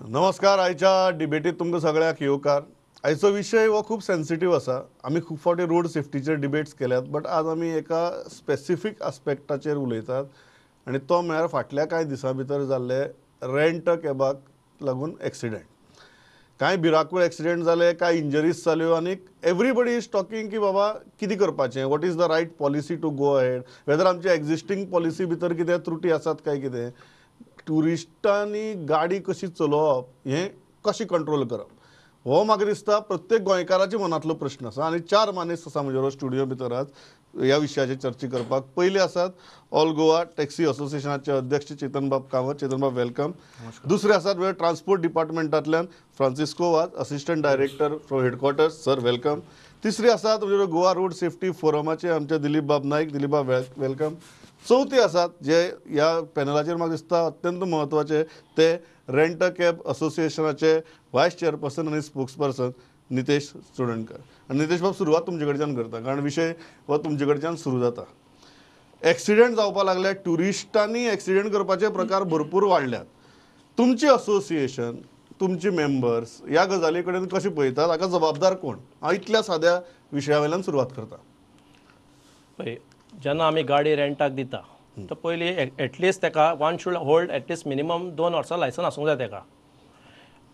नमस्कार. आयच्या डिबेटीत तुमकां सगळ्यांक येवकार. आयचो विशय हो खूब सेन्सिटीव आसा. आमी खूब फावटी रोड सेफ्टीचेर डिबेट्स केल्यात, बट आज आमी एका स्पेसिफीक आस्पेक्टाचेर उलयतात आनी तो म्हळ्यार फाटल्या कांय दिसां भितर जाल्ले रेंट कॅबाक लागून एक्सिडेंट. कांय भिराकूळ एक्सिडेंट जाले, कांय इंजरीज जाल्यो आनी एवरीबडी is talking की बाबा कितें करपाचें, what is the right policy to go ahead, whether आमची एग्जिस्टींग पॉलिसी भितर कितें त्रुटी आसात काय कितें, ट्युरिस्टांनी गाडी कशी चलोवप हें कशें कंट्रोल करप, हो म्हाका दिसता प्रत्येक गोंयकाराच्या मनांतलो प्रश्न आसा. आनी चार मानेस्त आसा म्हज्या स्टुडियो भितर आज ह्या विशयाचेर चर्चा करपाक. पयले आसात ऑल गोवा टॅक्सी असोसिएशनाचे अध्यक्ष चेतनबाब कामत. चेतनबाब welcome. दुसरे आसात वेळ transport डिपार्टमेंटांतल्यान Francisco Vaz, assistant director from headquarters. Sir welcome. तिसरे आसात म्हणजे गोवा रोड सेफ्टी फोरमाचे आमचे दिलीपबाब नायक. दिलीपबाब welcome. चवथे आसात जे ह्या पॅनलाचेर म्हाका दिसता अत्यंत म्हत्वाचे, ते रेंट अ कॅब असोसिएशनाचे वायस चेअरपर्सन आनी स्पोक्सपर्सन नितेश चोडणकर. आनी नितेश बाब, सुरवात तुमचे कडच्यान करता कारण विशय हो तुमचे कडच्यान सुरू जाता. एक्सिडेंट जावपाक लागले, ट्युरिस्टांनी एक्सिडेंट करपाचे प्रकार भरपूर वाडल्यात. तुमची असोसिएशन, तुमची मेंबर्स ह्या गजाली कडेन कशें पळयतात, हाका जबाबदार कोण? हांव इतल्या साद्या विशया वयल्यान सुरवात करता. पळय, जेन्ना आमी गाडी रेंटाक दिता तो पयलीं एटलिस्ट ताका one should hold at least minimum 2 वर्सां लायसन आसूंक जाय ताका.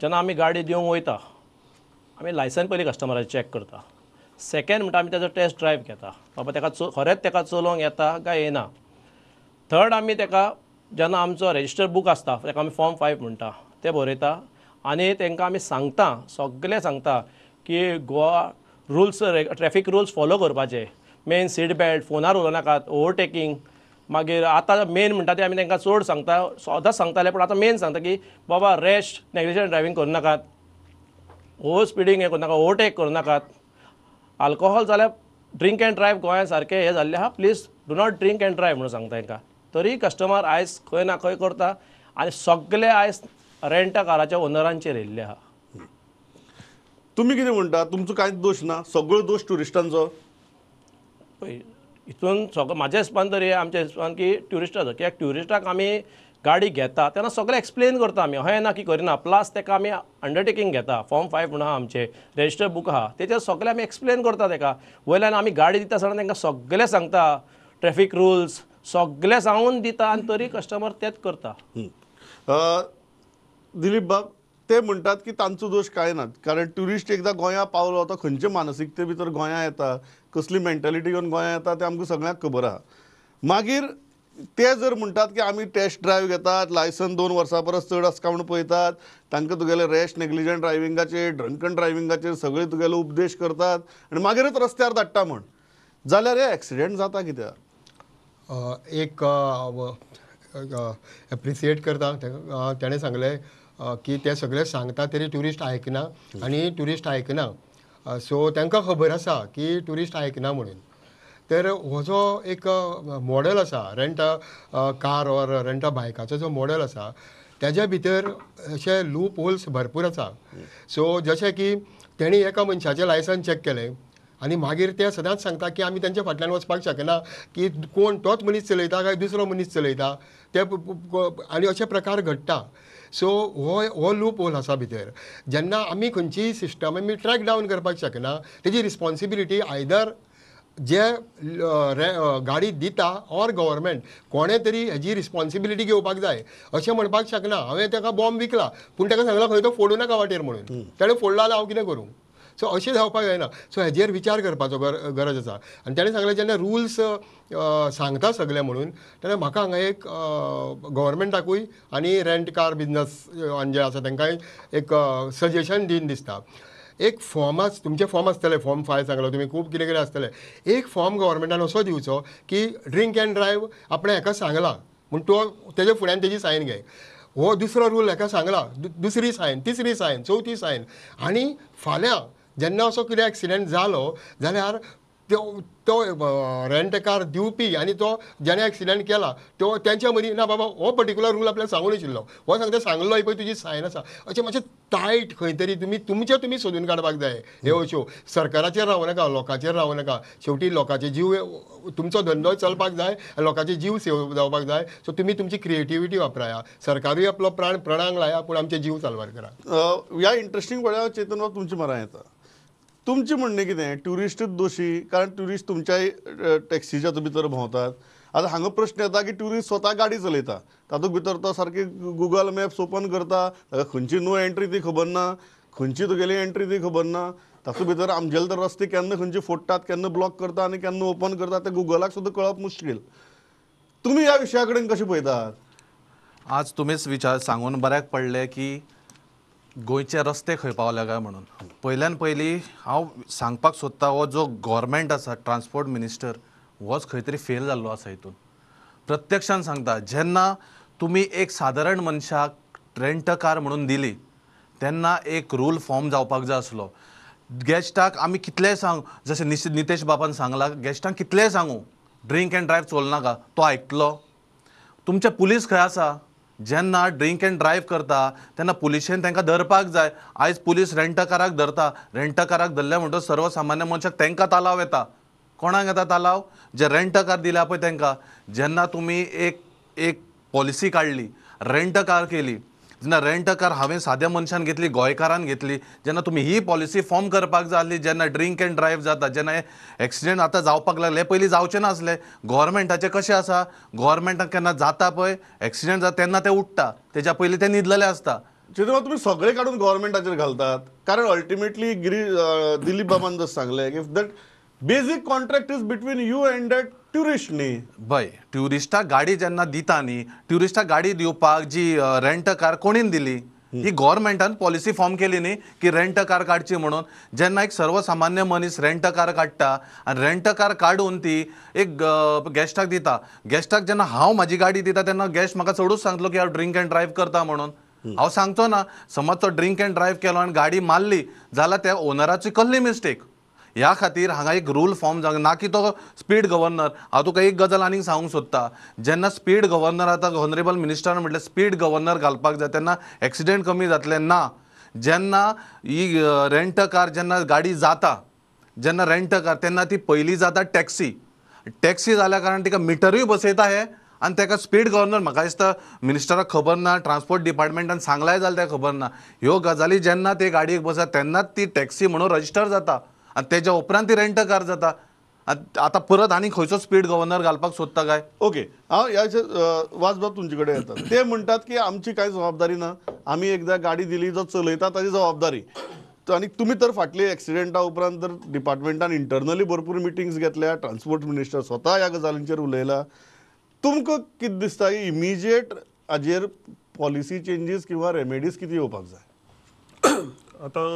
जेन्ना आमी गाडी दिवंक वयता आमी लायसन पयलीं कस्टमराचें चॅक करता. सेकेंड म्हणटा आमी ताजो टेस्ट ड्रायव घेता, बाबा ताका खरेंच ताका चलोवंक येता काय येना. थर्ड, आमी ताका जेन्ना आमचो रेजिस्टर बूक आसता ताका आमी फॉर्म 5 म्हणटा ते बरयता आनी तांकां आमी सांगता, सगळें सांगता की Goa rules, traffic rules follow करपाचे, मेन सीट बेल्ट, फोनार उलोवं नाकात, ओवरटेकींग. मागीर आतां मेन म्हणटा ते आमी तांकां चड सांगता, सदांच सांगताले पूण आतां मेन सांगता की बाबा रॅश नेग्लिजंट ड्रायव्हींग करूं नाकात, ओवर स्पिडींग हें करूं नाकात, ओवरटेक करूं नाकात, आल्कोहोल जाल्यार ड्रिंक एंड ड्रायव्ह गोंयांत सारकें हें जाल्लें आहा, please do not drink and drive म्हणून सांगता तांकां. तरी कस्टमर आयज खंय ना खंय करता आनी सगळे आयज रेंट काराच्या ओनरांचेर येयल्ले आहा. तुमी कितें म्हणटा, तुमचो कांयच दोश ना, सगळो दोश ट्युरिस्टांचो? पळय, हितून सगळो म्हाज्या हिसपान तरी आमच्या हिसपान की ट्युरिस्टाचो, कित्याक ट्युरिस्टाक आमी गाडी घेता तेन्ना सगळें एक्सप्लेन करता आमी, अहें ना की करिना. प्लस ताका आमी अंडरटेकींग घेता, फॉर्म 5 म्हणून आहा आमचें रेजिस्टर बूक आहा तेचेर सगळें आमी एक्सप्लेन करता ताका. वयल्यान आमी गाडी दिता आसतना तांकां सगळें सांगता, ट्रॅफीक रुल्स सगळें सांगून दिता आनी तरी कस्टमर तेच करता. दिलीप बाब, ते म्हणटात की तांचो दोश कांय ना, कारण ट्युरिस्ट एकदां गोंया पावलो तो खंयचे मानसिकते भितर गोंया येता, कसली मेंटेलिटी घेवन गोंया येता तें आमकां सगळ्यांक खबर आहा. मागीर ते जर म्हणटात की आमी टेस्ट ड्रायव्ह घेतात, लायसन 2 वर्सां परस चड आसता म्हूण पळयतात, तांकां तुगेले रॅश नेग्लिजंट ड्रायव्हिंगाचेर, ड्रंकन ड्रायव्हिंगाचेर सगळे तुगेले उपदेश करतात आनी मागीरच रस्त्यार धाडटा म्हण, जाल्यार हे एक्सिडेंट जाता कित्याक? एक एप्रिसिएट करता तेणें सांगलें की ते सगळे सांगता तरी ट्युरिस्ट आयकना आनी ट्युरिस्ट आयकना, सो तांकां खबर आसा की ट्युरिस्ट आयकना म्हणून. तर हो जो एक मॉडल आसा रेंट कार ऑर रेंट बायकाचो जो मॉडल आसा तेज्या भितर अशे लूप होल्स भरपूर आसा. सो जशें की तेणी एका मनशाचें लायसन चॅक केलें आनी मागीर ते सदांच सांगता की आमी तेंच्या फाटल्यान वचपाक शकना, की कोण तोच मनीस चलयता काय दुसरो मनीस चलयता ते, आनी अशे प्रकार घडटा. सो हो हो लूप होल आसा भितर. जेन्ना आमी खंयचीय सिस्टम आमी ट्रॅक डावन करपाक शकना, तेजी रिस्पॉन्सिबिलिटी आयदर जे गाडी दिता ऑर गव्हर्मेंट, कोणें तरी हेजी रिस्पॉन्सिबिलिटी घेवपाक जाय. अशें म्हणपाक शकना हांवें ताका बॉम्ब विकला पूण ताका सांगला खंय तो फोडूं नाका वाटेर म्हणून, ताणें फोडला जाल्यार हांव कितें करूं? सो अशें जावपाक जायना. सो हेजेर विचार करपाचो गरज आसा. आनी ताणें सांगलें जेन्ना रुल्स सांगता सगळे म्हणून, तेन्ना म्हाका हांगा एक गव्हर्मेंटाकूय आनी रेंट कार बिजनस जे आसा तांकांय एक सजेशन दीन दिसता. एक फॉर्म तुमचें फॉर्म आसतलें, फॉर्म 5 सांगलो तुमी, खूब कितें कितें आसतलें. एक फॉर्म गव्हर्मेंटान असो दिवचो की ड्रिंक एंड ड्रायव्ह आपणें हेका सांगलां म्हूण तो तेजे फुड्यान तेजी सायन घे, हो दुसरो रूल हेका सांगला, दुसरी सायन, तिसरी सायन, चवथी सायन, आनी फाल्यां जेन्ना असो कितें एक्सिडेंट जालो जाल्यार तो रेंट कार दिवपी आनी तो ज्याने एक्सिडंट केला तो तेंच्या मदीं ना बाबा हो पर्टिक्युलर रूल आपल्याक सांगून नाशिल्लो, हो सांगता सांगलो पळय तुजी सायन आसा, अशें मातशें टायट खंय तरी तुमी तुमचे तुमी सोदून काडपाक जाय. ह्यो अश्यो सरकाराचेर रावं नाका, लोकांचेर रावं नाका, शेवटी लोकांचे जीव, तुमचो धंदो चलपाक जाय आनी लोकांचे जीव सेव जावपाक जाय. सो तुमी तुमची क्रिएटिविटी वापराया, सरकारूय आपलो प्राण प्रणांक लाया, पूण आमचे जीव साल्वार करा. ह्या इंट्रस्टींग पळया चेतन बाब तुमचे मरा येता, तुमचें म्हणणें कितें, ट्युरिस्टूच दोशी कारण ट्युरिस्ट तुमच्याय टॅक्सीच्या भितर भोंवतात. आतां हांगा प्रश्न येता की ट्युरिस्ट स्वता गाडी चलयता, तातूंत भितर तो सारकी गुगल मॅप्स ओपन करता, ताका खंयची नो एंट्री ती खबर ना, खंयची तुगेली एंट्री ती खबर ना, तातूंत भितर आमगेले तर रस्ते केन्ना खंयचे फोडटात, केन्ना ब्लॉक करता आनी केन्ना ओपन करता तें गुगलाक सुद्दां कळप मुश्कील. तुमी ह्या विशया कडेन कशें पळयतात? आज तुमीच विचार सांगून बऱ्याक पडलें की गोंयचे रस्ते खंय पावले काय म्हणून. पयल्यान पयलीं हांव सांगपाक सोदता, हो जो गव्हर्मेंट आसा, ट्रान्सपोर्ट मिनिस्टर होच खंय तरी फेल जाल्लो आसा हितून. प्रत्यक्षान सांगता, जेन्ना तुमी एक सादारण मनशाक रेंट कार म्हणून दिली तेन्ना एक रूल फॉर्म जावपाक जाय आसलो. गेस्टाक आमी कितलेंय सांग, जशें नितेश बाबान सांगलां, गेस्टांक कितलेंय सांगू ड्रिंक एंड ड्रायव्ह चोलनाका, तो आयकतलो? तुमचे पुलीस खंय आसा? जेन्ना ड्रिंक एंड ड्रायव्ह करता तेन्ना पुलिशेन तांकां धरपाक जाय. आयज पुलीस रेंटकाराक धरता, रेंटकाराक धरले म्हणटकच सर्वसामान्य मनशाक तांकां तालाव येता. कोणाक येता तालाव? जे रेंटकार दिल्या पळय तांकां. जेन्ना तुमी एक एक पॉलिसी काडली, रेंटकार केली, जेन्ना रेंटकार हांवें साद्या मनशान घेतली, गोंयकारान घेतली, जेन्ना तुमी ही पॉलिसी फॉर्म करपाक जाय आसली, जेन्ना ड्रिंक एंड ड्रायव्ह जाता, जेन्ना हे एक्सिडंट आतां जावपाक लागले, पयलीं जावचें नासलें. गव्हर्मेंटाचें कशें आसा, गव्हर्मेंटाक केन्ना जाता पळय एक्सिडंट जाता तेन्ना ते उठ्ठा, तेज्या पयलीं ते न्हिदलेले आसता. चित्र तुमी सगळे काडून गव्हर्मेंटाचेर घालतात, कारण अल्टिमेटली दिलीप बाबान जर सांगलें if that basic contract is between you and that tourist न्ही. बय ट्युरिस्टाक गाडी जेन्ना दिता न्ही, ट्युरिस्टाक गाडी दिवपाक जी रेंट कार कोणीन दिली, ही गव्हर्मेंटान पॉलिसी फॉर्म केली न्ही की रेंट कार काडची म्हणून. जेन्ना एक सर्वसामान्य मनीस रेंट कार काडटा आनी रेंट कार काडून ती एक गेस्टाक दिता, गेस्टाक जेन्ना हांव म्हाजी गाडी दिता तेन्ना गेस्ट म्हाका चडूच सांगतलो की हांव ड्रिंक एंड ड्रायव्ह करता म्हणून. हांव सांगचो ना, समज तो ड्रिंक एंड ड्रायव्ह केलो आनी गाडी मारली जाल्यार त्या ओनराची कसली मिस्टेक. ह्या खातीर हांगा एक रूल फॉर्म जावंक ना की तो स्पीड गव्हर्नर. हांव तुका एक गजाल आनीक सांगूंक सोदता, जेन्ना स्पीड गव्हर्नर आतां ऑनरेबल मिनिस्टरान म्हटलें स्पीड गव्हर्नर घालपाक जाय तेन्ना एक्सिडंट कमी जातले ना. जेन्ना ही रेंट कार जेन्ना गाडी जाता, जेन्ना रेंट कार तेन्ना ती पयली जाता टॅक्सी, टॅक्सी जाल्या कारणान तिका मिटरूय बसयता हे आनी ताका स्पीड गव्हर्नर. म्हाका दिसता मिनिस्टराक खबर ना, ट्रान्सपोर्ट डिपार्टमेंटान सांगलाय जाल्यार तें खबर ना. ह्यो गजाली जेन्ना ते गाडयेक बसता तेन्नाच ती टॅक्सी म्हणून रजिस्टर जाता आनी तेज्या उपरांत ती रेंट कार जाता. आतां परत आनी खंयचो स्पीड गव्हर्नर घालपाक सोदता काय? ओके, हांव ह्या वाजबाब तुमचे कडेन येता. ते म्हणटात की आमची कांय जबाबदारी ना, आमी एकदां गाडी दिली, जो चलयता ताजी जबाबदारी. आनी तुमी तर फाटली एक्सिडेंटा उपरांत तर डिपार्टमेंटान इंटरनली भरपूर मिटिंग्स घेतल्या, ट्रान्सपोर्ट मिनिस्टर स्वता ह्या गजालींचेर उलयला. तुमकां कितें दिसता इमिजिएट हाजेर पॉलिसी चेंजीस किंवा रेमेडीज कितें येवपाक जाय? आतां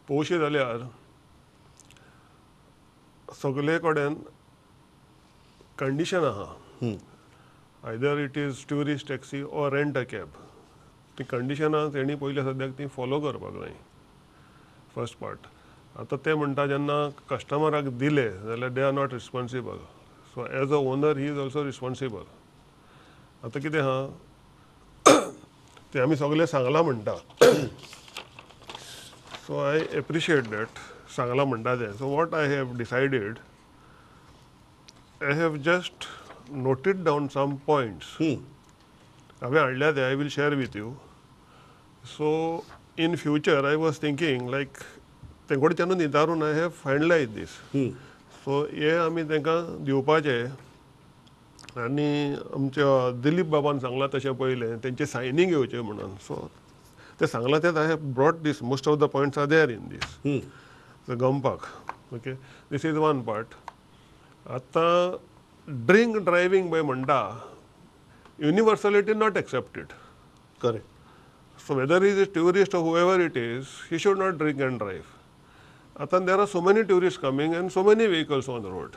पळोवशें जाल्यार सगळे कडेन कंडिशन आहा, either it is tourist taxi or rent a cab. ती कंडिशनां तेणी पयलीं सद्याक ती फॉलो करपाक जाय, फर्स्ट पार्ट. आतां ते म्हणटा जेन्ना कस्टमराक दिले जाल्यार they are not responsible, so as a owner he is also responsible. आतां कितें आहा तें आमी सगळें सांगलां म्हणटा, सो I appreciate that सांगलां म्हणटा तें. So what I have decided, I have just noted down some points हांवें हाडल्या ते, I will share with you. So in future I was thinking like तेंकडच्यानूच नितारून I have finalise these. So हे आमी तांकां दिवपाचें आनी आमच्या दिलीप बाबान सांगलां तशें पयलें तेंचें सायनींग घेवचें म्हणून. सो तें सांगलां तेंच I have brought this, most of the points are there in this गमपाक. Okay, this is one part. आतां ड्रिंक ड्रायव्हींग पळय म्हणटा, युनिवर्सलिटी not accepted. Correct. So whether is a tourist or whoever it is, he should not drink and drive. आतां there are so many tourist coming and so many vehicles on road.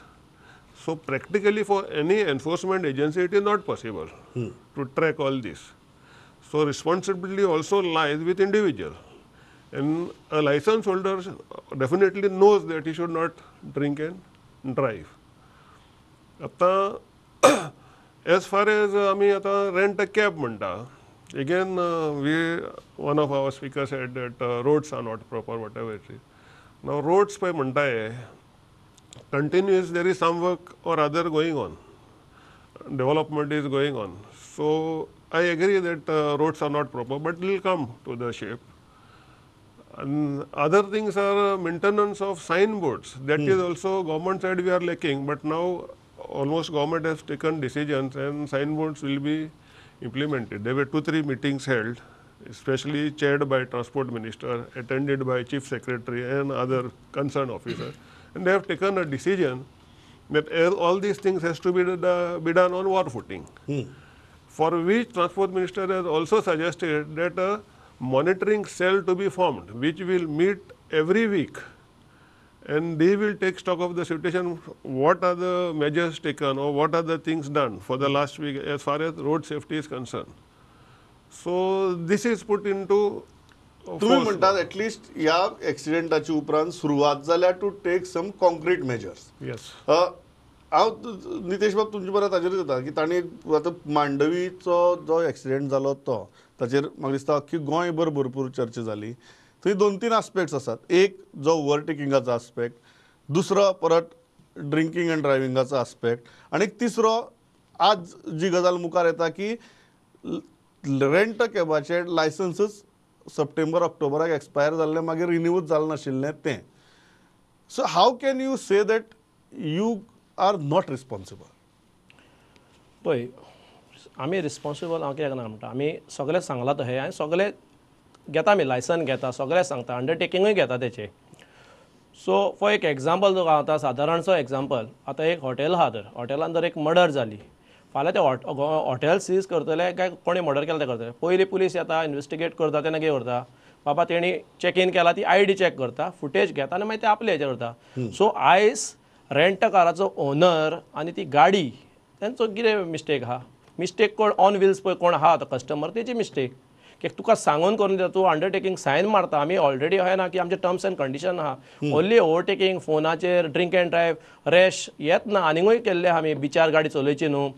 So practically for any enforcement agency it is not possible to track all this. So responsibility also lies with individual. And a license holder definitely knows that he should not drink and drive. आतां as far as आमी आतां rent a cab म्हणटा, again we one of our speaker said that roads are not proper, whatever it is. Now roads पळय म्हणटा हे continuous there is some work or other going on, development is going on. So I agree that roads are not proper, but it will come to the shape. And other things are maintenance of signboards. That is also government side we are lacking, but now almost government has taken decisions and signboards will be implemented. There were 2-3 meetings held, especially chaired by Transport Minister, attended by Chief Secretary and other concerned officers. And they have taken a decision that all these things has to be done on war footing. For which Transport Minister has also suggested that a monitoring cell to be formed, which will meet every week, and they will take stock of the situation, what are the measures taken or what are the things done for the last week as far as road safety is concerned. So this is put into तुम्ही म्हणतात at least ह्या एक्सिडेंटाच्या उपरांत सुरवात जाल्या to take some concrete measures. Yes. हांव नितेश बाब तुमचे बरें ताजेर येता की तांणी आतां मांडवीचो जो एक्सिडेंट जालो तो ताचेर म्हाका दिसता अख्खी गोंयभर भरपूर चर्चा जाली. थंय 2-3 आस्पेक्ट्स आसात. एक जो ओवरटेकिंगाचो आस्पेक्ट, दुसरो परत ड्रिंकींग एंड ड्रायव्हिंगाचो आस्पेक्ट, आनी तिसरो आज जी गजाल मुखार येता की रेंट कॅबाचे लायसन्सूच सप्टेंबर ऑक्टोबराक एक्सपायर जाल्लें, मागीर रिन्यूच जालें नाशिल्लें तें. So how can you say that you are not responsible? पळय, आमी रिस्पॉन्सिबल हांव कित्याक ना म्हणटा, आमी सगळें सांगलां तशें आनी सगळें घेता, आमी लायसन घेता, सगळें सांगता, अंडरटेकिंगूय घेता तेचें. सो फॉर एक एग्जाम्पल तुका हांव आतां सादारणसो एग्जाम्पल, आतां एक हॉटेल आहा, तर हॉटेलान जर एक मर्डर जाली, फाल्यां ते हॉटेल सीज करतले काय कोणी मर्डर केला तें करतले? पयलीं पुलीस येता, इन्वेस्टिगेट करता, तेन्ना कितें करता, बाबा तेणी चॅक इन केला ती I D check करता, फुटेज घेता आनी मागीर ते आपले हेजेर करता. सो आयज रेंट काराचो ओनर आनी ती गाडी तेंचो कितें मिस्टेक आहा, मिस्टेक कोण ऑन व्हिल्स पळय कोण आहा तो कस्टमर तेची मिस्टेक की तुका सांगून करून दिता, तूं अंडरटेकींग सायन मारता. आमी ऑलरेडी अशें ना की आमचे टर्म्स एंड कंडिशन आहा, ओन्ली ओवरटेकींग फोनाचेर ड्रिंक एंड ड्रायव्ह रॅश येत ना. आनीकूय केल्ले आहा आमी, बिचार गाडी चलोवची न्हू,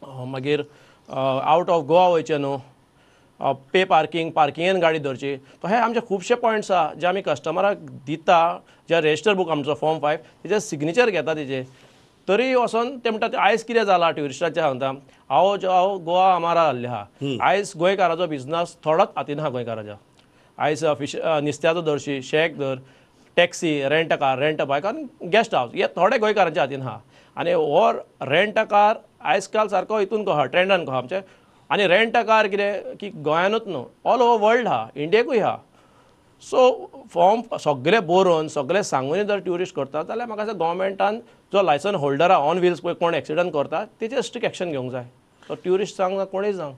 मागीर आवट ऑफ गोवा वयचें न्हू, पे पार्कींग, पार्किंगेन गाडी धरची. तो हे आमचे खुबशे पॉयंट्स आहा जे आमी कस्टमराक दिता, जे रजिस्टर बूक आमचो फॉर्म 5 तेजे सिग्नेचर घेता तेजे, तरी वचोन ते म्हणटा आयज कितें जालां ट्युरिस्टाचें सांगता, हांव हांव गोवा हमारा जाल्लें आहा. आयज गोंयकाराचो बिजनस थोडोच हातीन आहा गोंयकाराच्या. आयज फिश नुस्त्याचो धरशी, शॅक धर, taxi, rent a car, rent a bike आनी गेस्ट हावस हे थोडे गोंयकारांच्या हातीन आहा. आनी हो रेंट अ कार आयज काल सारको हितून कहो ट्रेंडान कहो आमचे. आनी रेंट अ कार कितें की गोंयानूच न्हू, ऑल ओवर वर्ल्ड आहा, इंडियेकूय आहा. सो फॉर्म सगळे बरोवन सगळे सांगून जर ट्युरिस्ट करता जाल्यार म्हाका दिसता गव्हर्मेंटान जो लायसन होल्डर आहा ऑन व्हिल्स पळय कोण एक्सिडंट करता तेचेर स्ट्रिक्ट एक्शन घेवंक जाय. तो ट्युरिस्ट जावं कोणूय जावं.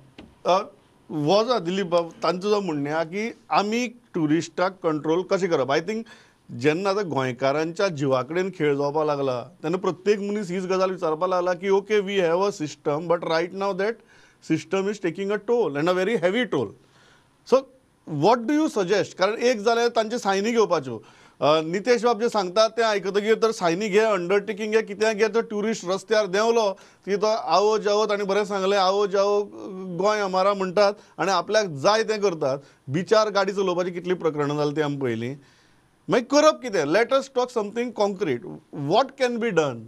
हो जो दिलीप बाब तांचो जो म्हणणें आहा की आमी ट्युरिस्टाक कंट्रोल कशें करप, I think जेन्ना आतां गोंयकारांच्या जिवा कडेन खेळ जावपाक लागला तेन्ना प्रत्येक मनीस हीच गजाल विचारपाक लागला की okay we have a system but right now that system is taking a toll and a very heavy toll. So what do you suggest? कारण एक जाल्यार तांचे सायनी घेवपाच्यो, नितेश बाब जे सांगता तें आयकतकीर तर सायनी घे, अंडरटेकींग घे, कितें घे, तर ट्युरिस्ट रस्त्यार देंवलो की तो आवो जावो, ताणें बरें सांगलें आवो जावो गोंय हमारा म्हणटात आनी आपल्याक जाय तें करतात. बिचार गाडी चलोवपाची कितलीं प्रकरणां जालीं तीं आमी पळयलीं. मागीर करप कितें? Let us talk something concrete, what can be done?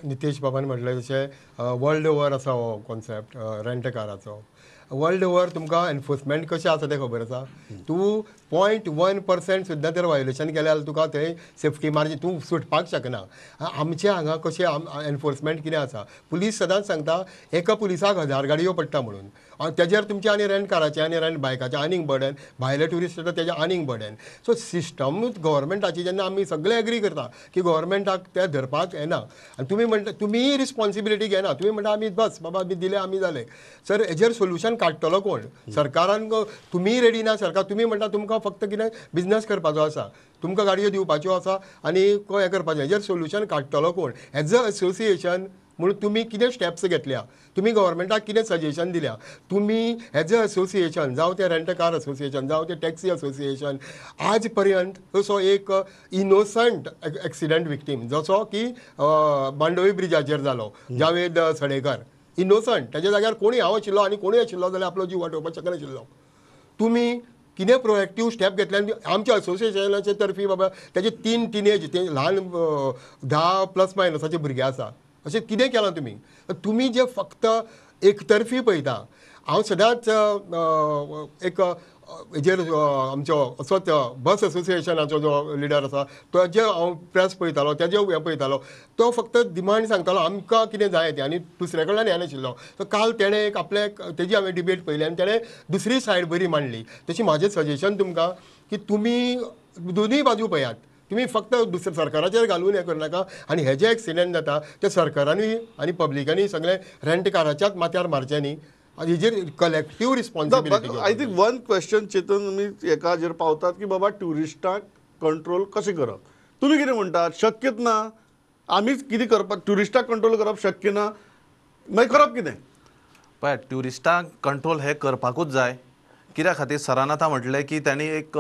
Nitesh बाबान म्हटलें तशें वर्ल्ड ओवर आसा हो कॉन्सेप्ट रेंट काराचो. वर्ल्ड ओवर तुमकां एनफोर्समेंट कशें आसा तें खबर आसा. तूं 0.1% सुद्दां तर वायोलेशन केलें जाल्यार तुका थंय सेफ्टी मार्जीन तूं सुटपाक शकना. आमचे हांगा कशें एनफोर्समेंट कितें आसा, पुलीस सदांच सांगता एका पुलिसाक 1000 गाडयो पडटा म्हणून, तेजेर तुमचें आनी रेंट काराचें आनी रेंट बायकाचें आनीक बर्डन, भायले ट्युरिस्ट येता तेजें आनीक बर्डन. सो सिस्टमूच गव्हर्मेंटाची जेन्ना आमी सगळे एग्री करता की गव्हर्मेंटाक तें धरपाक येना आनी तुमी म्हणटा तुमीय रिस्पॉन्सिबिलिटी घेना, तुमी म्हणटा आमी बस बाबा आमी दिले आमी जाले. सर हेजेर सोल्युशन काडटलो कोण? सरकारान तुमीय रेडी ना. सरकार तुमी म्हणटा तुमकां फक्त कितें बिजनस करपाचो आसा, तुमकां गाडयो दिवपाच्यो आसा आनी हें करपाचें. हेजेर सोल्युशन काडटलो कोण? एज अ एसोसिएशन म्हणून तुमी कितें स्टेप्स घेतल्या, तुमी गव्हर्मेंटाक कितें सजेशन दिल्या, तुमी एज अ असोसिएशन जावं तें रेंट कार असोसिएशन जावं तें टॅक्सी असोसिएशन आज पर्यंत असो एक इनोसंट एक्सिडंट विक्टीम जसो की मांडवी ब्रिजाचेर जालो जावेद सडेकर, इनोसंट, ताच्या जाग्यार कोणूय हांव आशिल्लो आनी कोणूय आशिल्लो जाल्यार आपलो जीव वाटोवपाक शकनाशिल्लो. तुमी कितें प्रोएक्टीव स्टेप घेतले आनी आमच्या असोसिएशनाचे तर्फी बाबा तेजे 3 टिनेज ते ल्हान 10 प्लस मायनसाचे भुरगे आसा, अशें कितें केलां तुमी? तुमी जे फक्त एकतर्फी पळयता. हांव सदांच एक हेजेर आमचो असोच बस असोसिएशनाचो जो लिडर आसा तो जे हांव प्रेस पळयतालो, तेजे हें पळयतालो, तो फक्त डिमांड सांगतालो आमकां कितें जाय तें आनी दुसऱ्या कडल्यान हें नाशिल्लो. सो काल तेणें एक आपले तेजी हांवें डिबेट पळयली आनी तेणें दुसरी सायड बरी मांडली. तशी म्हाजें सजेशन तुमकां की तुमी दोनूय बाजू पळयात, तुमी फक्त दुसऱ्या सरकाराचेर घालून हें करनाका. आनी हे जे एक्सिडंट जाता ते सरकारानूय आनी पब्लिकांनी सगळें रेंट काराच्याच माथ्यार मारचें न्ही, हेजेर collective responsibility. I think one question Chetan तुमी एकाचेर पावतात की बाबा ट्युरिस्टांक कंट्रोल कशें करप, तुमी कितें म्हणटात? शक्यच ना, आमीच कितें करपाक ट्युरिस्टाक कंट्रोल करप शक्य ना, मागीर करप कितें? पळय, ट्युरिस्टांक कंट्रोल हें करपाकूच जाय. कित्या खातीर सरान आतां म्हटलें की तांणी एक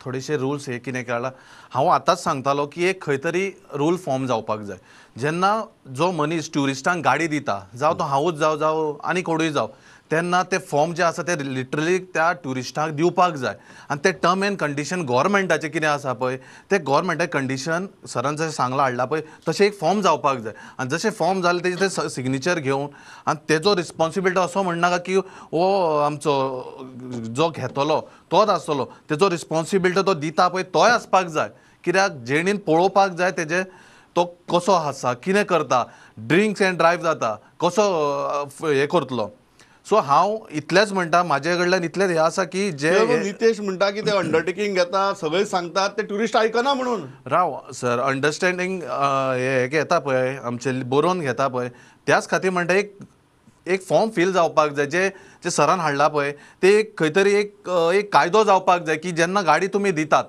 थोडेशे रुल्स हे कितें काडला. हांव आतांच सांगतालो की एक खंय तरी रूल फॉर्म जावपाक जाय. जेन्ना जो मनीस ट्युरिस्टांक गाडी दिता, जावं तो हांवूच जावं जावं आनी कोणूय जावं, तेन्ना ते फॉर्म जे आसा ते लिटरली त्या ट्युरिस्टांक दिवपाक जाय. आनी ते टर्म एंड कंडिशन गोवोरमेंटाचें कितें आसा पळय ते गोवोरमेंटा कंडिशन सरान जशें सांगलां हाडलां पळय तशें एक फॉर्म जावपाक जाय. आनी जशें फॉर्म जालें तेजें ते सिग्नेचर घेवन आनी तेजो रिस्पोन्सिबिलिटी असो म्हणनाका की हो आमचो जो घेतलो तोच आसतलो, तेजो रिस्पोन्सिबिलिटी तो दिता पळय तोय आसपाक जाय. कित्याक जेणेन पळोवपाक जाय तेजें तो कसो आसा, कितें करता, ड्रिंक्स एंड ड्रायव जाता कसो हें करतलो. सो हांव इतलेंच म्हणटा, म्हाजे कडल्यान इतलेंच हें आसा की जे नितेश म्हणटा की ते अंडरटेकींग घेता, सगळे सांगतात, ते ट्युरिस्ट आयकना म्हणून. राव सर, अंडरस्टँडींग हे घेता पळय आमचे बरोवन घेता पळय, त्याच खातीर म्हणटा एक एक फॉर्म फील जावपाक जाय. जे जे सरान हाडला पळय ते एक खंय तरी एक एक कायदो जावपाक जाय की जेन्ना गाडी तुमी दितात,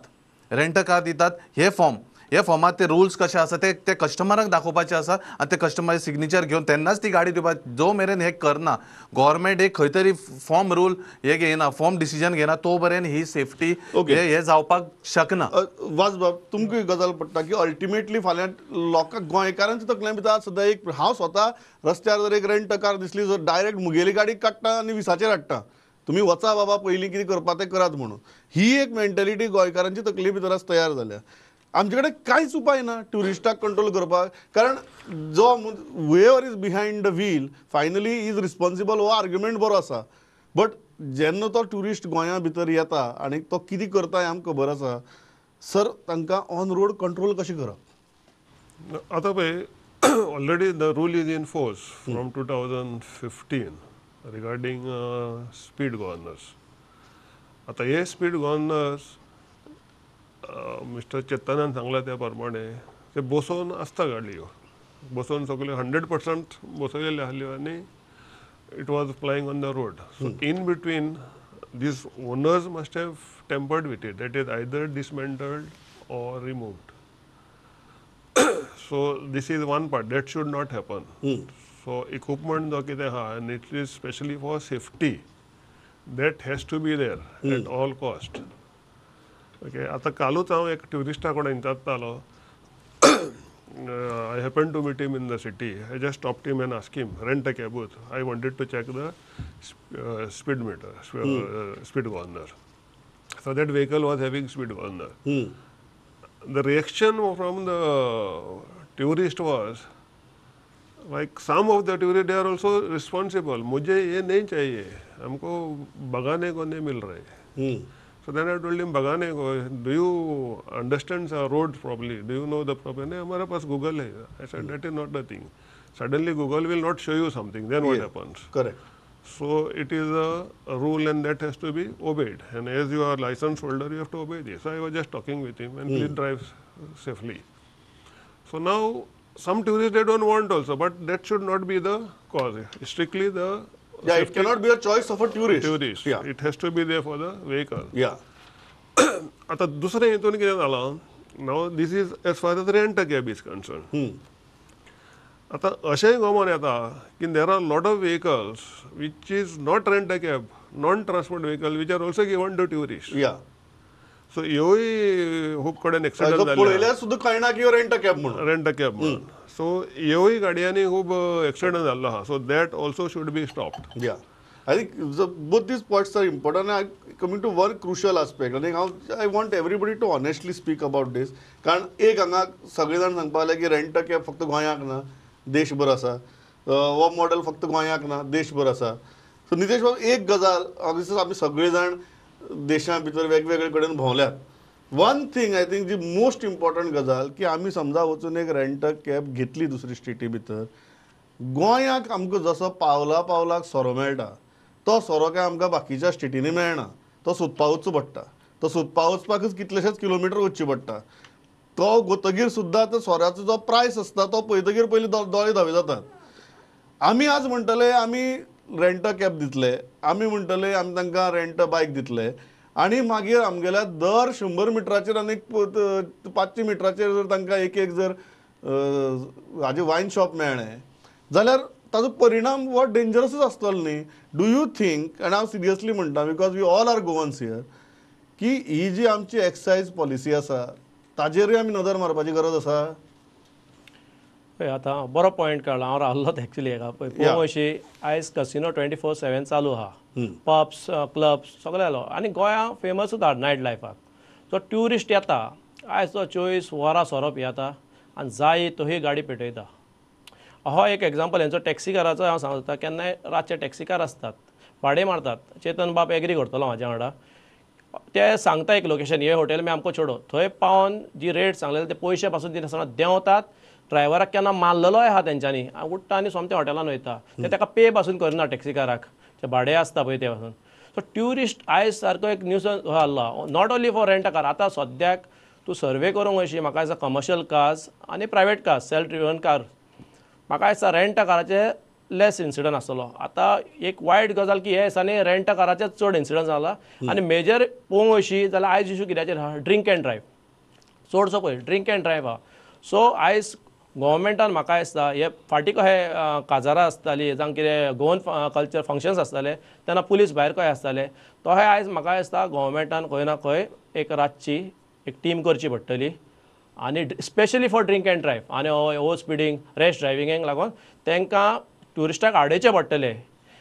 रेंट कार दितात, हे फॉर्म हे फॉर्मात ते रुल्स कशे आसा ते ते कस्टमराक दाखोवपाचे आसा आनी ते कस्टमराचे सिग्नेचर घेवन तेन्नाच ती गाडी दिवपाक. जो मेरेन हें करना गव्हर्मेंट एक खंय तरी फॉर्म रूल हे घेयना, फॉर्म डिसिजन घेयना, तो मेरेन ही सेफ्टी हे जावपाक शकना. वाजबाब, तुमकां गजाल पडटा की अल्टिमेटली फाल्यां लोकांक गोंयकारांच्या तकले भितर सद्दां एक हांव स्वता रस्त्यार जर एक रेंट कार दिसली जर डायरेक्ट मुगेली गाडी काडटा आनी विसाचेर हाडटा, तुमी वचा बाबा पयलीं कितें करपा तें करात म्हणून. ही एक मेंटेलिटी गोंयकारांची तकले भितर आज तयार जाल्या. आमचे कडेन कांयच उपाय ना ट्युरिस्टाक कंट्रोल करपाक, कारण जो whoever is behind the wheel finally is responsible हो आर्ग्युमेंट बरो आसा, बट जेन्ना तो ट्युरिस्ट गोंया भितर येता आनी तो कितें करता हें आमकां खबर आसा. सर, तांकां ऑन रोड कंट्रोल कशें करप? आतां पळय, already the rule is in force from 2015 regarding speed governors. आतां हे स्पीड गव्हर्नर्स मिस्टर चेतनान सांगला त्या प्रमाणे ते बसोवन आसता गाडयो, बसोवन सगल्यो 100% बसयलेल्यो आहल्यो आनी it was flying on the road. So in between these owners must have tampered with it, that is either dismantled or removed. So this is one part that should not happen. So equipment जो कितें आहा आनी it is specially for safety that has to be there at all cost. Okay, आतां कालूच हांव एक ट्युरिस्टा कडेन विचारतालो, I happen to meet him in the city. I just stopped him and ask him rent a कॅबूच, I wanted to check the speed meter, speed governor. So that vehicle was having speed governor. The reaction from the tourist was like some of the tourist they are also responsible, मुझे ये नहीं चाहिए, हमको भगाने को नहीं मिल रहा है. So then I told him, भगाने को, do you understand the road properly? Do you know the problem? नहीं, हमारे पास Google है. I said, that is not the thing. Suddenly Google will not show you something. Then what happens? Correct. So it is a rule and that has to be obeyed. And as you are license holder, you have to obey this. So I was just talking with him and please drive safely. So now some tourists they don't want also, but that should not be the cause. Strictly the Yeah, it cannot be a choice of a tourist. Tourist. Yeah. It has to be there for the vehicle. Yeah. आता दुसरें हितून कितें जालां, now this is as far as rent a cab is concerned. आतां अशेंय common येता की there are lot of vehicles which is not rent a cab, non transport vehicle which are also given to tourist. या so ह्योय खूब कडेन accident जाल्ले पळयल्यार सुद्दां कळना की रेंट अ कॅब म्हणून. रेंट अ कॅब म्हणून. सो ह्योय गाडयांनी खूब एक्सिडंट जाल्लो आहा. So that also should be stopped. Yeah, I think both these points are important. I coming to one crucial aspect आनी हांव I want everybody to honestly speak about this. कारण एक हांगा सगळे जाण सांगपाक लागले की रेंट अ कॅब फक्त गोंयाक ना, देशभर आसा. हो मॉडल फक्त गोंयाक ना, देशभर आसा. सो नितेश बाब, एक गजाल आमी सगळे जाण देशा भितर वेगवेगळे कडेन भोंवल्यात. One thing I think ji most important गजाल की आमी समजा वचून एक रेंट अ कॅब घेतली दुसरी स्टेटी भितर, गोंयाक आमकां जसो पावला पावलाक सोरो मेळटा तो सोरो काय आमकां बाकीच्या स्टेटींनी मेळना. तो सोदपा वचचो पडटा, तो सोदपा वचपाकच कितलेशेच किलोमिटर वचचे पडटा. तो गोतगीर सुद्दां तो सोऱ्याचो जो प्रायस आसता तो पळयतगीर पयलीं दोळे धावे जातात. आमी आज म्हणटले आमी रेंट अ कॅब दितले, आमी म्हणटले आमी तांकां रेंट अ बायक दितले, आनी मागीर आमगेल्या दर 100 मिटराचेर आनी 500 मिटराचेर जर तांकां एक एक जर हाजें वायन शॉप मेळ्ळें जाल्यार ताजो परिणाम हो डेंजरसूच आसतलो न्ही. Do you think, आनी हांव सिरियसली म्हणटा because we all are Goans here, की ही जी आमची एक्सायज पॉलिसी आसा ताजेरूय आमी नदर मारपाची गरज आसा. पळय आतां बरो पॉयंट काडला. हांव रावल्लोच एक्चुली हेका. पळय पळोवंक अशी आयज कसिनो 24/7 चालू आहा, पब्स क्लब्स सगळे आलो आनी गोंया फेमसूच आहा नायट लायफाक. जो ट्युरिस्ट येता आयज तो 24 वरां सोरो पियेता आनी जाय तोही गाडी पेटयता. हो एक एग्जाम्पल हेंचो टॅक्सीकाराचो हांव सांगता. केन्नाय रातचे टॅक्सीकार आसतात, भाडें मारतात. चेतन बाब एग्री करतलो म्हाज्या वांगडा. ते सांगता एक लोकेशन, हे हॉटेल में आमकां छोडो. थंय पावन जी रेट सांगलेले ते पयशे पासून दिनासतना देंवतात. ड्रायव्हराक केन्ना मारलेलोय आहा तेंच्यांनी, उठ्ठा आनी सोमते हॉटेलान वयता. ते ताका पे पासून करना टॅक्सीकाराक, ते भाडें आसता पळय ते पासून. सो ट्युरिस्ट आयज सारको एक न्यूसन्स जाल्लो, not only for rent a car. आतां सद्याक तूं सर्वे करूंक वयशी म्हाका दिसता कमर्शियल कार्स आनी private cars, self driven car, म्हाका दिसता रेंट अ काराचे लेस इन्सिडंट आसतलो. आतां एक वायट गजाल की हे दिसांनी रेंट अ काराचे चड इन्सिडंट जाला. आनी मेजर पळोवंक वयशी जाल्यार आयज इशू कित्याचेर आहा, ड्रिंक एंड ड्रायव्ह चडसो पळय ड्रिंक एंड ड्रायव्ह आहा. सो आयज गोवोरमेंटान म्हाका दिसता हे फाटीं कशें काजारां आसतालीं जावं कितें गोवन कल्चर फंक्शन्स आसताले तेन्ना पुलीस भायर कशें आसताले, तशें आयज म्हाका दिसता गोवोरमेंटान खंय ना खंय एक रातची एक टीम करची पडटली आनी specially for drink and drive आनी ओवर स्पिडींग रॅश ड्रायव्हिंगेक लागून तांकां ट्युरिस्टाक आडयचें पडटलें.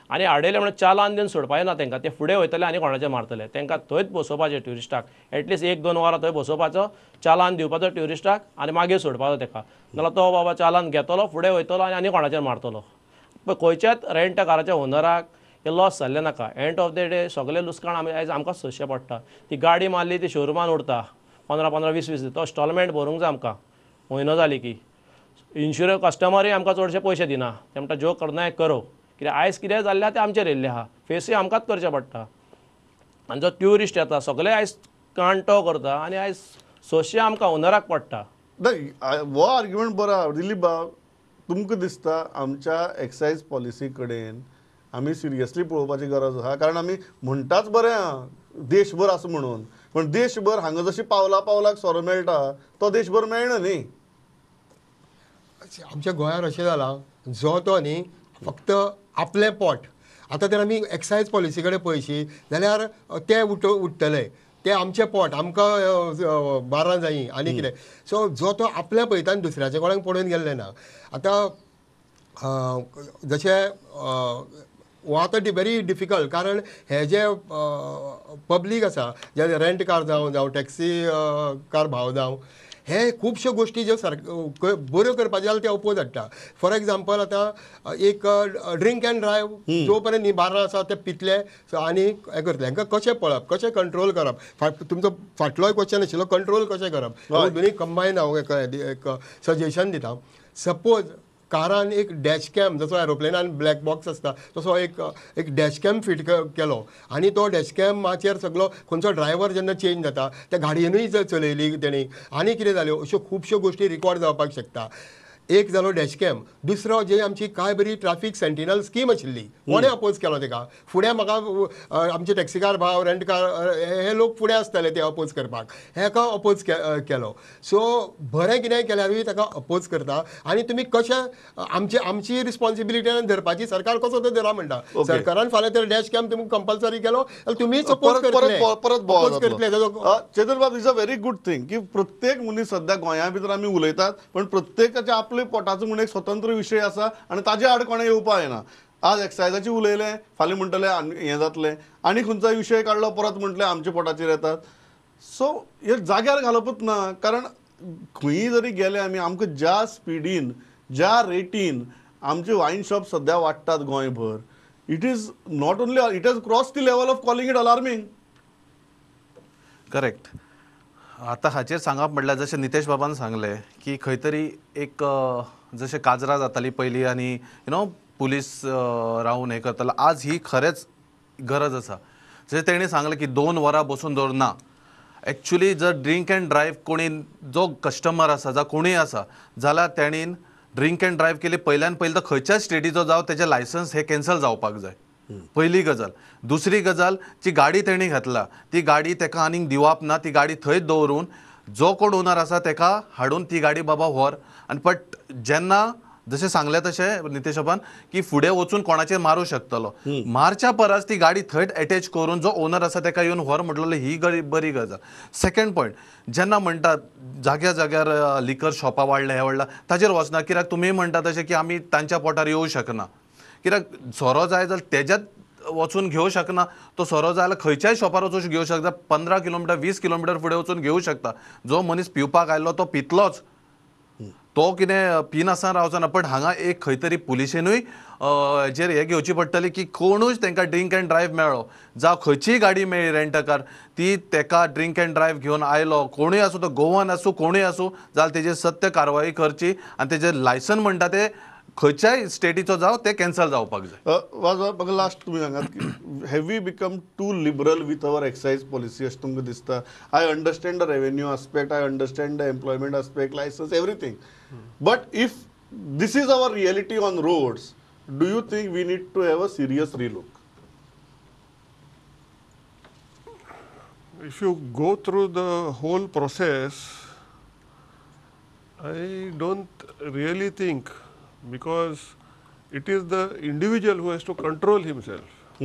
आनी आडयलें म्हणून चालान दिवन सोडपाचें ना तांकां, ते फुडें वयतले आनी कोणाचें मारतले. तांकां थंयच बसोवपाचें ट्युरिस्टाक, एटलिस्ट 1-2 वरां थंय बसोवपाचो, चालान दिवपाचो ट्युरिस्टाक आनी मागीर सोडपाचो ताका. नाल्यार तो बाबा चालान घेतलो, फुडें वयतलो आनी आनी कोणाचेर मारतलो. पळय खंयच्याच रेंट काराच्या ओनराक हे लॉस जाल्लें नाका. एंड ऑफ the day सगळें लुकसाण आमी आयज आमकां सोंसचें पडटा. ती गाडी मारली ती शोरुमान उरता 15-15, 20-20, तो इन्स्टॉलमेंट भरूंक जाय आमकां म्हयनो जाली की. इन्शुरन्स कस्टमरूय आमकां चडशे पयशे दिना, ते म्हणटा जो करना हें करो. कित्याक आयज कितें जाल्लें आहा तें आमचेर येयल्लें आहा, फेसूय आमकांच करचें पडटा. आनी जो ट्युरिस्ट येता सगळे आयज कांटो करता आनी आयज सोंशे आमकां ओनराक पडटा. हो आर्ग्युमेंट बरो आहा दिलीप बाब. तुमकां दिसता आमच्या एक्सायज पॉलिसी कडेन आमी सिरियसली पळोवपाची गरज आहा? कारण आमी म्हणटाच बरें आहा देशभर आसा म्हणून, पण देशभर हांगा जशी पावला पावलाक सोरो मेळटा तो देशभर मेळना न्ही. आमच्या गोंयांत अशें जालां जो तो न्ही फक्त आपलें पोट. आतां तर आमी एक्सायज पॉलिसी कडेन पळयशी जाल्यार ते उठ्ठले ते आमचें पोट आमकां बारां जायी आनी कितें. सो जो तो आपलें पळयता आनी दुसऱ्याच्या कोणाक पडून गेल्लें ना. आतां जशें हो आतां व्हेरी डिफिकल्ट, कारण हे जे पब्लीक आसा जे रेंट कार जावं जावं टॅक्सी कार भाव जावं, हे खुबश्यो गोश्टी ज्यो सारक्यो बऱ्यो करपाच्यो जाल्यार ते अपोज हाडटा. फॉर एग्जाम्पल आतां एक ड्रिंक एंड ड्रायव्ह जो पर्यंत न्ही बारां आसा ते पितले आनी हें करतले. हांकां कशें पळप, कशें कंट्रोल करप, तुमचो फाटलोय क्वेश्चन आशिल्लो कंट्रोल कशें करप, दोनूय कंबायन हांव एक सजेशन दिता. सपोज कारान एक डॅश कॅम, जसो एरोप्लेनान ब्लॅक बॉक्स आसता तसो एक एक डॅश कॅम फिट केलो आनी तो डॅश कॅमाचेर सगलो खंयचो ड्रायव्हर जेन्ना चेंज जाता त्या गाडयेनूय चलयली तेणी आनी कितें जाल्यो, अश्यो खुबश्यो गोश्टी रिकॉर्ड जावपाक शकता. एक जालो डॅशकॅम, दुसरो जे आमची काय बरी ट्राफीक सेंटिनल स्कीम आशिल्ली कोणें अपोज केलो तेका. फुडें म्हाका आमचे टॅक्सीकार भाव, रेंटकार हे लोक फुडें आसताले ते अपोज करपाक, हेका अपोज केलो. सो बरें कितें केल्यारूय ताका अपोज करता. आनी तुमी कशें आमची आमची रिस्पॉन्सिबिलिटी धरपाची सरकार कसो तो धरा म्हणटा. सरकारान फाल्यां तर डॅशकॅम तुमकां कंपल्सरी केलो जाल्यार तुमीच अपोज करतले, परत करतले. चेतन बाब, is a very good thing की प्रत्येक मनीस सद्या गोंया भितर आमी उलयतात पण प्रत्येकाचे आपले पोटाचो म्हणून एक स्वतंत्र विशय आसा आनी ताजे आड कोणें येवपा येना. आज एक्सायजाची उलयलें, फाल्यां म्हणटलें हें जातलें, आनी खंयचोय विशय काडलो परत म्हणटलें आमच्या पोटाचेर येतात. सो हे जाग्यार घालपूच ना, कारण खंयी जरी गेले आमी आमकां ज्या स्पिडीन ज्या रेटीन आमचे वायन शॉप सद्या वाडटात गोंयभर, it is not only it has cross the level of calling it alarming. Correct. आतां हाचेर सांगप म्हटल्यार जशें नितेश बाबान सांगलें की खंय तरी एक जशें काजरां जाताली पयलीं आनी you know police रावन हें करतालो, आज ही खरेंच गरज आसा. जशें तेणी सांगलें की 2 वरां बसून दवरना, एक्चुली जर ड्रिंक एंड ड्रायव्ह कोणी जो कस्टमर आसा जावं कोणूय आसा जाल्यार तेणीन ड्रिंक एंड ड्रायव्ह केली पयल्यान पयलीं तर खंयच्याच स्टेटीचो जावं तेजें लायसन्स हें कॅन्सल जावपाक जाय, पयली गजाल. दुसरी गजाल, जी गाडी तेणी घातला ती गाडी तेका आनीक दिवप ना, ती गाडी थंयच दवरून जो कोण ओनर आसा तेका हाडून ती गाडी बाबा व्हर. आनी बट जेन्ना जशें सांगलें तशें नितेश बाबान की फुडें वचून कोणाचेर मारूं शकतलो, मारच्या परस ती गाडी थंयच एटॅच करून जो ओनर आसा तेका येवन व्हर म्हटलेलो ही बरी गजाल. सेकंड पॉयंट, जेन्ना म्हणटा जाग्या जाग्यार लिकर शॉपां वाडल्या हें वाडलां, ताजेर वचना, कित्याक तुमी म्हणटा तशें की आमी तांच्या पोटार येवं शकना, कित्याक सोरो जाय जाल्यार तेज्यात वचून घेवं शकना, तो सोरो जाय जाल्यार खंयच्याय शॉपार वचून घेवं शकता, 15 किलोमिटर 20 किलोमिटर फुडें वचून घेवं शकता. जो मनीस पिवपाक आयलो तो पितलोच, तो कितें पिनासतना रावचो ना. पण हांगा एक खंय तरी पुलिशेनूय हेजेर हें घेवची पडटली की कोणूच तांकां ड्रिंक एंड ड्रायव्ह मेळ्ळो जावं खंयचीय गाडी मेळ्ळी रेंटकार, ती तेका ड्रिंक एंड ड्रायव्ह घेवन आयलो, कोणूय आसूं, तो गोवन आसूं कोणूय आसूं, जाल्यार तेजेर सत्य कारवाई करची आनी तेजेर लायसन म्हणटा तें खंयच्याय स्टेटीचो जावं तें कॅन्सल जावपाक जाय. वाज लास्ट तुमी सांगात की have we become too liberal with our excise policy अशें तुमकां दिसता? I understand the revenue aspect, I understand the employment aspect, licence, everything, but if this is our reality on roads, do you think we need to have a serious relook? If you go through the whole process, I don't really think, because it is the individual who has to control himself.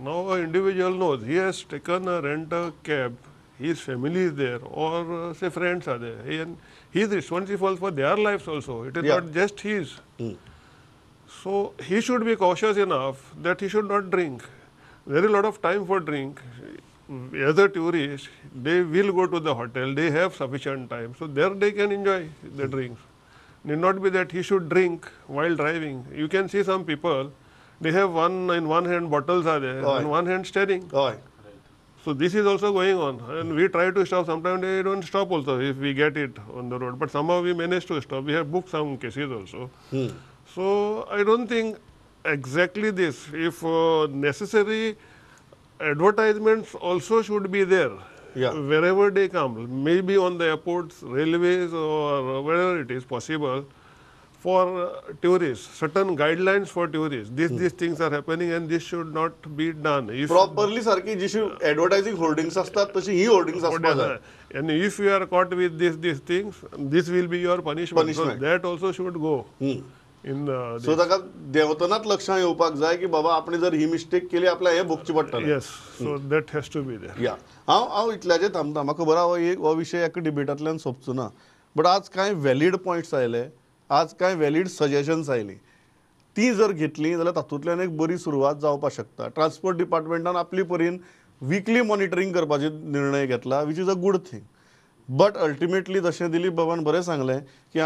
Now an individual knows he has taken a rent a cab, his family is there, or say friends are there, and he is responsible for their lives also. It is not just his. So he should be cautious enough that he should not drink. There is a lot of time for drink. As a tourist, they will go to the hotel, they have sufficient time, so there they can enjoy the drinks. Need not be that he should drink while driving. You can see some people, they have one in one hand bottles are there, and one hand steering. So this is also going on, and we try to stop. Sometimes they don't stop also if we get it on the road, but somehow we manage to stop. We have booked some cases also. So I don't think exactly this. If necessary, advertisements also should be there. Wherever they come, maybe on the airports, railways, or wherever it is possible for tourists, certain guidelines for tourists. These things are happening and this should not be done. If properly सारकी जशी advertising hoardings असतात तशी ही hoardings असतात. And if you are caught with these things, this will be your punishment. So that also should go. So ताका देंवतनाच लक्षां येवपाक जाय की बाबा आपण जर ही मिस्टेक केली आपल्याक हें भोगचें पडटलें. Yes, so that has to be there. या हांव इतल्याचेर थांबता. म्हाका खबर आहा हो विशय एका डिबेटांतल्यान सोंपचो ना, बट आज कांय व्हॅलीड पॉयंट्स आयले, आज कांय व्हॅलीड सजेशन्स आयलीं, ती जर घेतली जाल्यार तातूंतल्यान एक बरी सुरवात जावपाक शकता. ट्रान्सपोर्ट डिपार्टमेंटान आपली परीन विकली मॉनिटरींग करपाचे निर्णय घेतला, which is a good thing. But ultimately जशें दिलीप बाबान बरें सांगलें की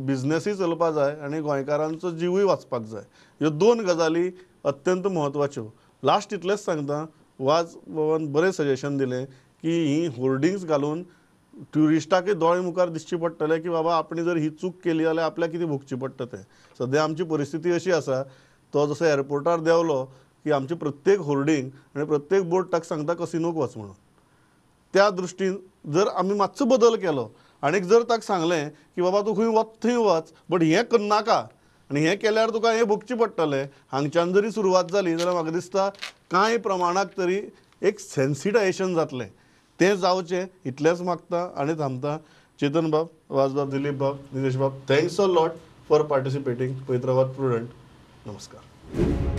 बिजनेसूय चलपाक जाय आनी गोंयकारांचो जिवूय वाचपाक जाय. ह्यो दोन गजाली अत्यंत म्हत्वाच्यो. लास्ट इतलेंच सांगता, वाज बाबान बरें सजेशन दिलें की ही होर्डिंग्स घालून ट्युरिस्टाकय दोळे मुखार दिसची पडटलें की बाबा आपणे जर ही चूक केली जाल्यार आपल्याक कितें भोगचें पडटा तें. सद्या आमची परिस्थिती अशी आसा, तो जसो एअरपोर्टार देंवलो की आमची प्रत्येक होर्डिंग आनी प्रत्येक बोर्ड ताका सांगता कसिनोक वच म्हणून. त्या दृश्टीन जर आमी मातसो बदल केलो आनीक जर ताका सांगलें की बाबा तूं खंय वता थंय वच, बट हें करनाका आनी हें केल्यार तुका हें भोगचें पडटलें, हांगच्यान जरी सुरवात जाली जाल्यार म्हाका दिसता कांय प्रमाणाक तरी एक सेन्सिटायजेशन जातलें. तें जावचें इतलेंच मागता आनी थांबता. चेतन बाब, वाजबाब, दिलीप बाब, निलेश बाब, thanks a lot for participating. पळयत रावात प्रुडंट. नमस्कार.